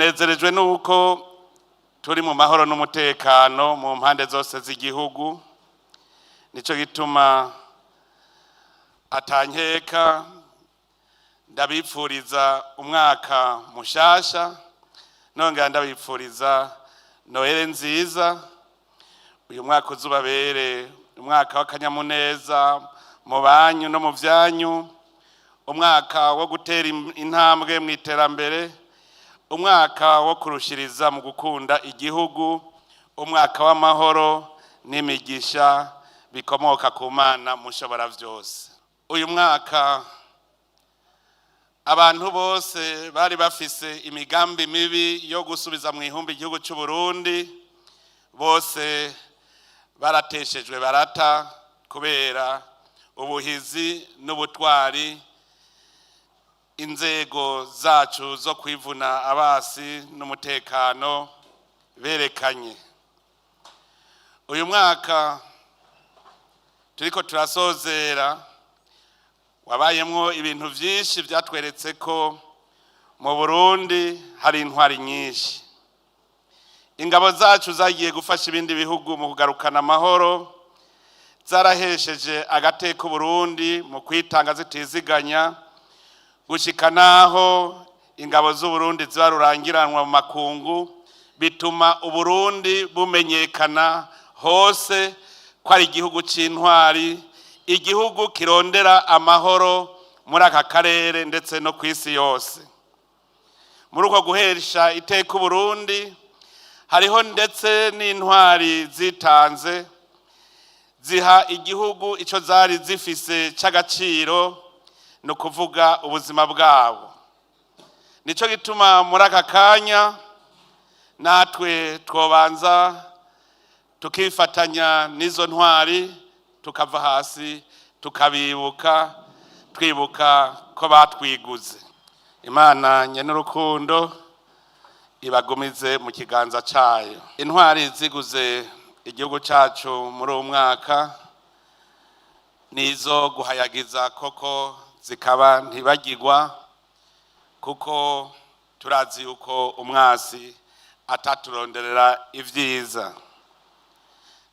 Tunezerejwe nuko turi mu mahoro n'umutekano mu mpande zose z'igihugu. Nico gituma atankeka ndabipfuriza umwaka mushasha, nongera ndabipfuriza Noheli nziza. Uyu mwaka uzubabere umwaka w'akanyamuneza mu banyu no mu vyanyu, umwaka wo gutera intambwe mu iterambere, umwaka wo kurushiriza mu gukunda igihugu, umwaka w'amahoro n'imigisha bikomoka ku Mana mushobora vyose. Uyu mwaka abantu bose bari bafise imigambi mibi yo gusubiza mu ihumbi igihugu cy'u Burundi, bose barateshejwe barata kubera ubuhizi n'ubutwari inzego zacu zo kwivuna abasi n'umutekano berekanye. Uyu mwaka turiko turasozera wabayemwo ibintu vyinshi vyatweretse ko mu Burundi hari intwari nyinshi. Ingabo zacu zagiye gufasha ibindi bihugu mu kugarukana amahoro, zarahesheje agateka Burundi mu kwitanga zitiziganya, gushika naho ingabo z'Uburundi ziba rurangiranwa mu makungu, bituma Uburundi bumenyekana hose ko ari igihugu c'intwari, igihugu kirondera amahoro muri aka karere ndetse no ku isi yose. Muri uko guhesha iteka Uburundi, hariho ndetse n'intwari zitanze ziha igihugu ico zari zifise c'agaciro, ni ukuvuga ubuzima bwabo. Nico gituma muri aka kanya natwe twobanza tukifatanya n'izo ntwari, tukava hasi tukabibuka, twibuka ko batwiguze. Imana nyenurukundo ibagumize mu kiganza cayo. Intwari ziguze igihugu cacu muri uwu mwaka nizo guhayagiza koko, zikaba ntibagirwa, kuko turazi yuko umwasi ataturonderera ivyiza.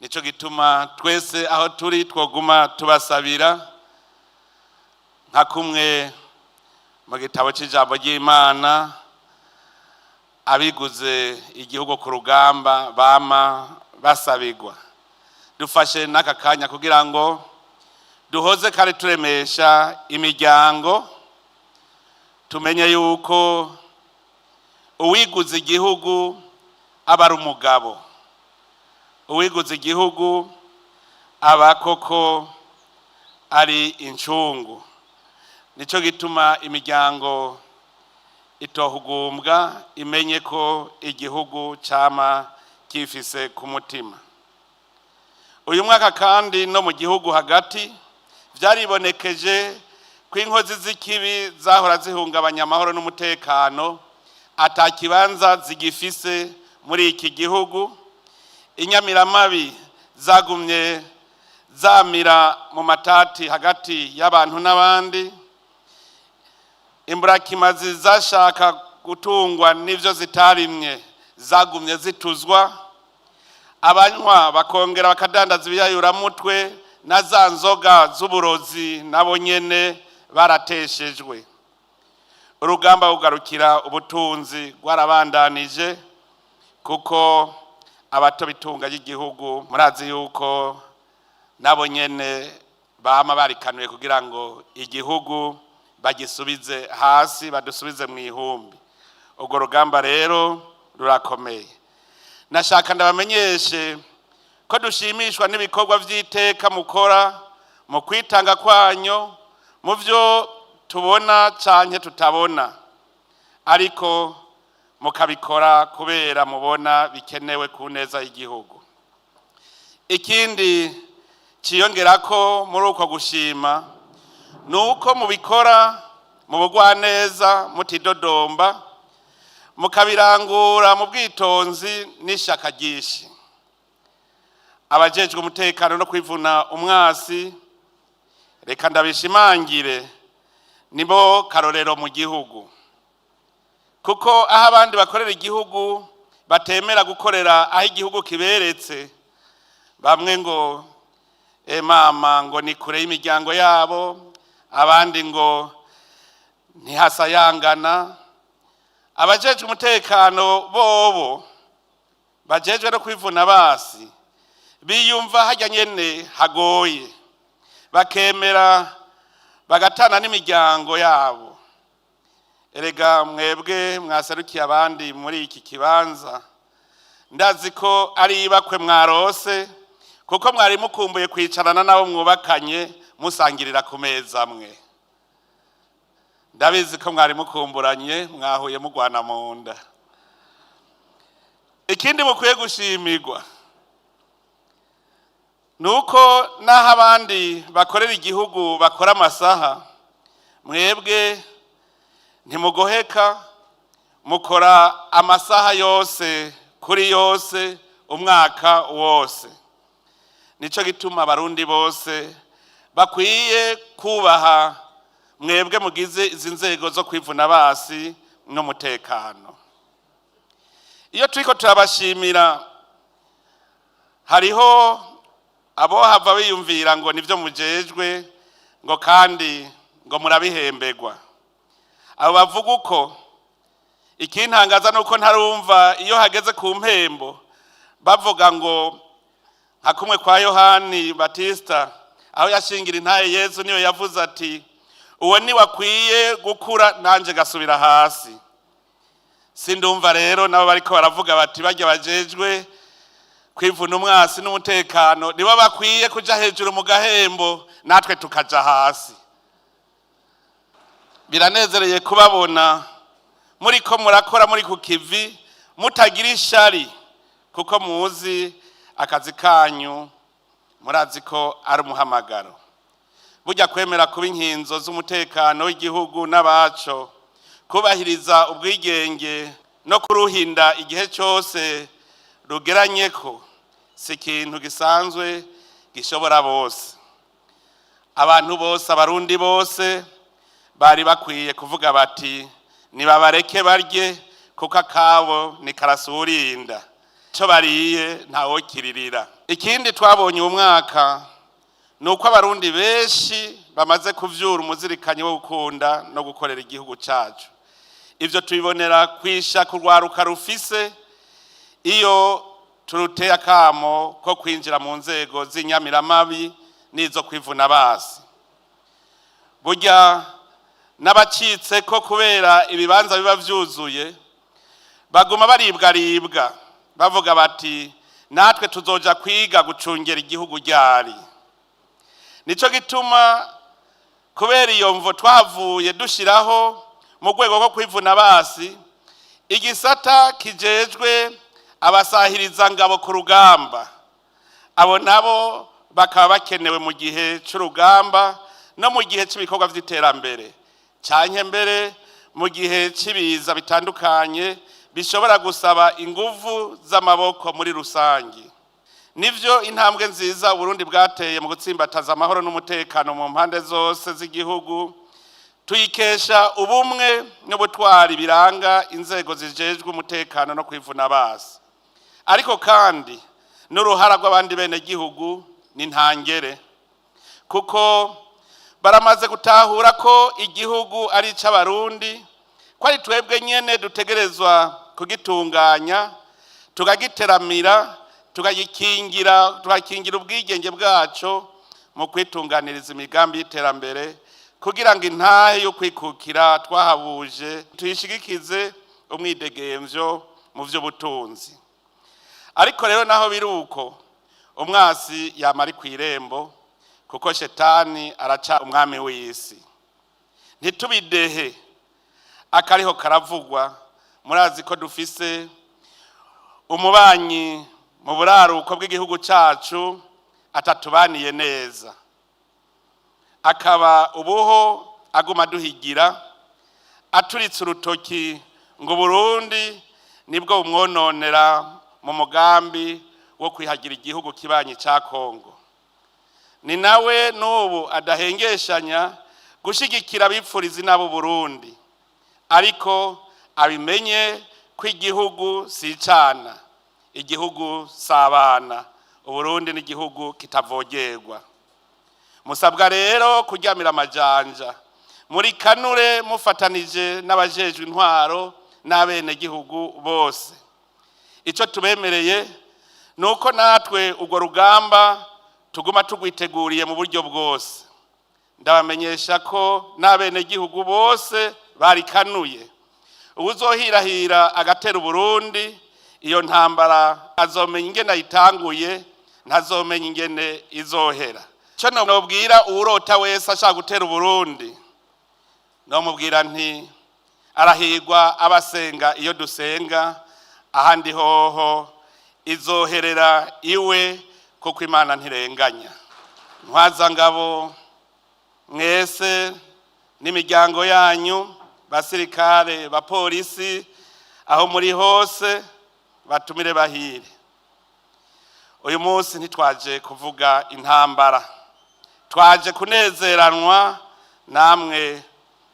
Nico gituma twese aho turi twoguma tubasabira, nka kumwe mu gitabo c'ijambo ry'Imana abiguze igihugu ku rugamba bama basabigwa. Dufashe n'aka kanya kugira ngo duhoze kandi turemesha imiryango, tumenye yuko uwiguze igihugu aba ari umugabo, uwiguze igihugu aba koko ari incungu. Nico gituma imiryango itohugumbwa, imenye ko igihugu cama kifise ku mutima. Uyu mwaka kandi no mu gihugu hagati vyaribonekeje ko inkozi z'ikibi zahora zihungabanya amahoro n'umutekano ata kibanza zigifise muri iki gihugu. Inyamiramabi zagumye zamira mu matati hagati y'abantu n'abandi, imburakimazi zashaka gutungwa n'ivyo zitarimye zagumye zituzwa, abanywa bakongera bakadandaza ibiyayuramutwe na za nzoga z'uburozi nabo nyene barateshejwe. Urugamba rugarukira ubutunzi rwarabandanije, kuko abato bitunga y'igihugu murazi yuko nabo nyene bama barikanuye kugira ngo igihugu bagisubize hasi, badusubize mu ihumbi. Urwo rugamba rero rurakomeye. Nashaka ndabamenyeshe ko dushimishwa n'ibikorwa vy'iteka mukora mu kwitanga kwanyu, mu vyo tubona canke tutabona, ariko mukabikora kubera mubona bikenewe ku neza y'igihugu. Ikindi ciyongera ko muri uko gushima ni uko mubikora mu bugwaneza, mutidodomba, mukabirangura mu bwitonzi n'ishaka ryinshi. Abajejwe umutekano no kwivuna umwasi, reka ndabishimangire, nibo karorero mu gihugu. Kuko aho abandi bakorera igihugu batemera gukorera aho igihugu kiberetse, bamwe ngo mama ngo ni kure y'imiryango yabo, abandi ngo ntihasayangana. Abajejwe umutekano bobo bajejwe no kwivuna basi biyumva hajya nyene hagoye, bakemera bagatana n'imiryango yabo. Erega mwebwe mwaserukiye abandi muri iki kibanza, ndazi ko ari ibakwe mwarose, kuko mwari mukumbuye kwicarana n'abo mwubakanye, musangirira ku meza amwe. Ndabizi ko mwari mukumburanye, mwahuye mugwana mu nda. Ikindi mukwiye gushimirwa ni uko n'aho abandi bakorera igihugu bakora amasaha, mwebwe ntimugoheka, mukora amasaha yose kuri yose, umwaka wose. Nico gituma Abarundi bose bakwiye kubaha mwebwe mugize izi nzego zo kwivuna basi n'umutekano. Iyo turiko turabashimira, hariho abo hava biyumvira ngo nivyo mujejwe, ngo kandi ngo murabihemberwa. Abo bavuga uko, ikintangaza nuko ntarumva iyo hageze ku mpembo bavuga ngo nka kumwe kwa Yohani Batista, aho yashingira intaye Yezu, niyo yavuze ati: "Uwo ni wakwiye gukura, nanje gasubira hasi." Sindumva rero nabo bariko baravuga bati bajya bajejwe kwivuna umwasi n'umutekano nibo bakwiye kuja hejuru mu gahembo, natwe tukaja hasi. Biranezereye kubabona muriko murakora muri ku kivi, mutagira ishari, kuko muzi akazi kanyu, murazi ko ari umuhamagaro. Burya kwemera kuba inkinzo z'umutekano w'igihugu n'abaco, kubahiriza ubwigenge no kuruhinda igihe cyose rugeranye, ko si ikintu gisanzwe gishobora bose. Abantu bose, Abarundi bose bari bakwiye kuvuga bati: "Nibabareke barye, kuko akabo ni karasurinda, icyo bariye ntawokiririra." Ikindi twabonye uyu mwaka ni uko Abarundi benshi bamaze kuvyura umuzirikanyi wo gukunda no gukorera igihugu cacu. Ivyo tubibonera kwisha kurwaruka rufise iyo turuteye akamo ko kwinjira mu nzego z'inyamiramabi n'izo kwivuna basi. Burya n'abacitse ko kubera ibibanza biba vyuzuye, baguma baribwaribwa, bavuga bati: "Natwe tuzoja kwiga gucungera igihugu ryari?" Nico gituma kubera iyo mvo twavuye dushiraho mu rwego rwo kwivuna basi igisata kijejwe abasahiriza ngabo ku rugamba. Abo nabo bakaba bakenewe mu gihe c'urugamba no mu gihe cy'ibikorwa vy'iterambere, canke mbere mu gihe cy'ibiza bitandukanye bishobora gusaba inguvu z'amaboko muri rusangi. Nivyo, intambwe nziza Burundi bwateye mu gutsimbataza amahoro n'umutekano mu mpande zose z'igihugu tuyikesha ubumwe n'ubutwari biranga inzego zijejwe umutekano no kwivuna basi. Ariko kandi n'uruhara rw'abandi bene gihugu ni ntangere, kuko baramaze gutahura ko igihugu ari icy'Abarundi, ko ari twebwe nyene dutegerezwa kugitunganya, tukagiteramira, tukagikingira, tugakingira ubwigenge bwaco mu kwitunganiriza imigambi y'iterambere, kugira ngo intahe yo kwikukira twahabuje tuyishigikize umwidegemvyo mu vy'ubutunzi. Ariko rero naho biri uko, umwasi yama ari kw'irembo, kuko Shetani araca umwami w'isi. Ntitubidehe akariho karavugwa. Murazi ko dufise umubanyi mu buraruko bw'igihugu cacu atatubaniye neza, akaba ubuho aguma aduhigira, aturitse urutoki ngo Burundi nibwo bumwononera mu mugambi wo kwihagira igihugu kibanyi ca Kongo. Ni nawe n'ubu adahengeshanya gushigikira abipfuriza inabo Burundi, ariko Abimenye ko igihugu si icana, igihugu si abana. Uburundi ni igihugu kitavogerwa. Musabwa rero kuryamira amajanja muri kanure, mufatanije n'abajejwe intwaro n'abenegihugu bose. Icyo tubemereye ni uko natwe urwo rugamba tuguma tugwiteguriye mu buryo bwose. Ndabamenyesha ko n'abenegihugu bose barikanuye. Uwuzohirahira agatera Uburundi, iyo ntambara azomenya ingene ayitanguye, ntazomenya ingene izohera. Icyo nobwira uwurota wese ashaka gutera Uburundi, nomubwira nti: arahigwa abasenga iyo dusenga, ahandi hoho izoherera iwe, kuko Imana ntirenganya. Ntwazangabo mwese n'imiryango yanyu, basirikare, bapolisi, aho muri hose, batumire bahire. Uyu munsi ntitwaje kuvuga intambara, twaje kunezeranwa namwe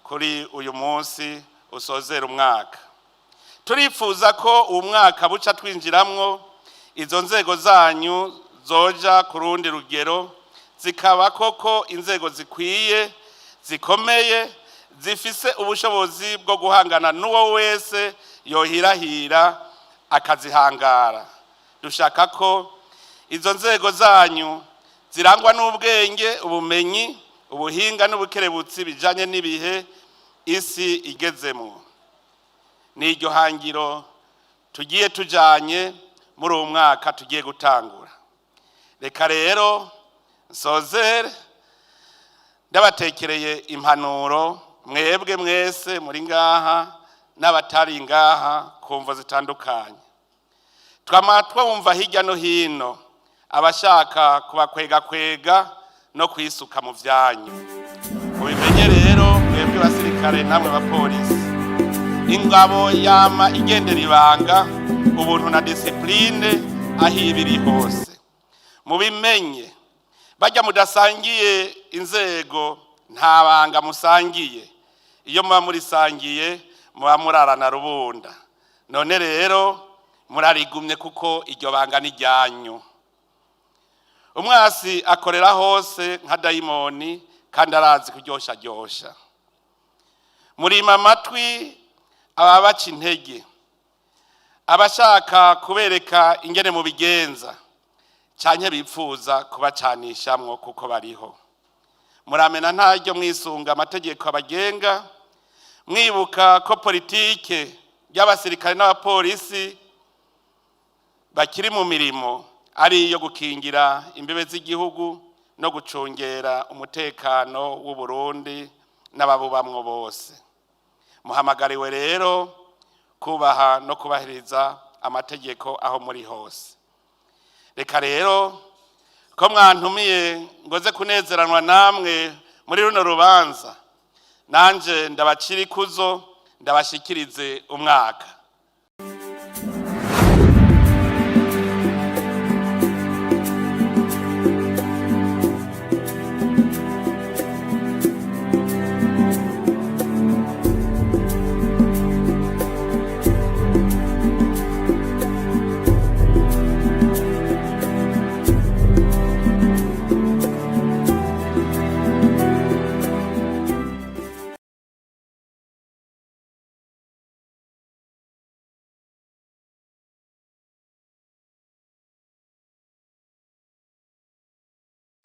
kuri uyu munsi usozera umwaka. Turifuza ko uwo mwaka buca twinjiramwo, izo nzego zanyu zoja ku rundi rugero, zikaba koko inzego zikwiye, zikomeye, zifise ubushobozi bwo guhangana n'uwo wese yohirahira akazihangara. Dushaka ko izo nzego zanyu zirangwa n'ubwenge, ubumenyi, ubuhinga n'ubukerebutsi bijanye n'ibihe isi igezemo. N'iryo hangiro tugiye tujanye muri uwo mwaka tugiye gutangura. Reka rero nsozere ndabatekereye impanuro, mwebwe mwese muri ngaha n'abatari ngaha ku mvo zitandukanye. Twama twumva hirya no hino abashaka kubakwegakwega no kwisuka mu vyanyu. Mubimenye rero, mwebwe basirikare namwe bapolisi, ingabo yama igendera ibanga, ubuntu na discipline aho iba iri hose. Mubimenye, bajya mudasangiye inzego nta banga musangiye. Iyo muba murisangiye, muba murarana rubunda. None rero murarigumye, kuko iryo banga ni ryanyu. Umwasi akorera hose nka dayimoni, kandi arazi kuryosharyosha. Murima amatwi ababaca intege, abashaka kubereka ingene mubigenza canke bipfuza kubacanishamwo, kuko bariho. Muramena ntaryo mwisunga amategeko abagenga, mwibuka ko politike y'abasirikare n'abapolisi bakiri mu mirimo ari iyo gukingira imbibe z'igihugu no gucungera umutekano w'u Burundi n'ababubamwo bose. Muhamagariwe rero kubaha no kubahiriza amategeko aho muri hose. Reka rero, ko mwantumiye ngoze kunezeranwa namwe muri runo rubanza, nanje ndabacira ikuzo, ndabashikirize umwaka.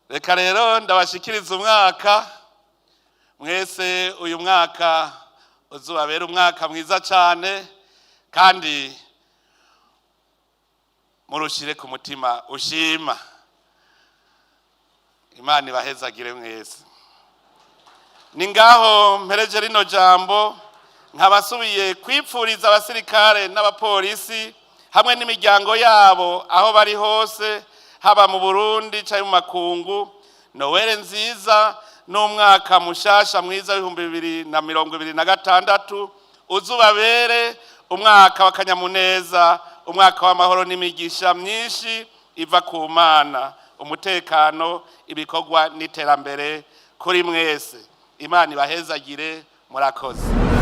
Reka rero ndabashikiriza umwaka mwese. Uyu mwaka uzubabera umwaka mwiza cyane, kandi murushire ku mutima ushima. Imana ibahezagire mwese. Ni ngaho mpereje rino jambo, nkabasubiye kwipfuriza abasirikare n'abapolisi hamwe n'imiryango yabo, aho bari hose, haba mu Burundi cyangwa mu makungu, Nowere nziza n'umwaka mushasha mwiza w'2026. Uzubabere umwaka w'akanyamuneza, umwaka w'amahoro n'imigisha myinshi iva ku Mana, umutekano, ibikorwa n'iterambere kuri mwese. Imana ibahezagire. Murakoze.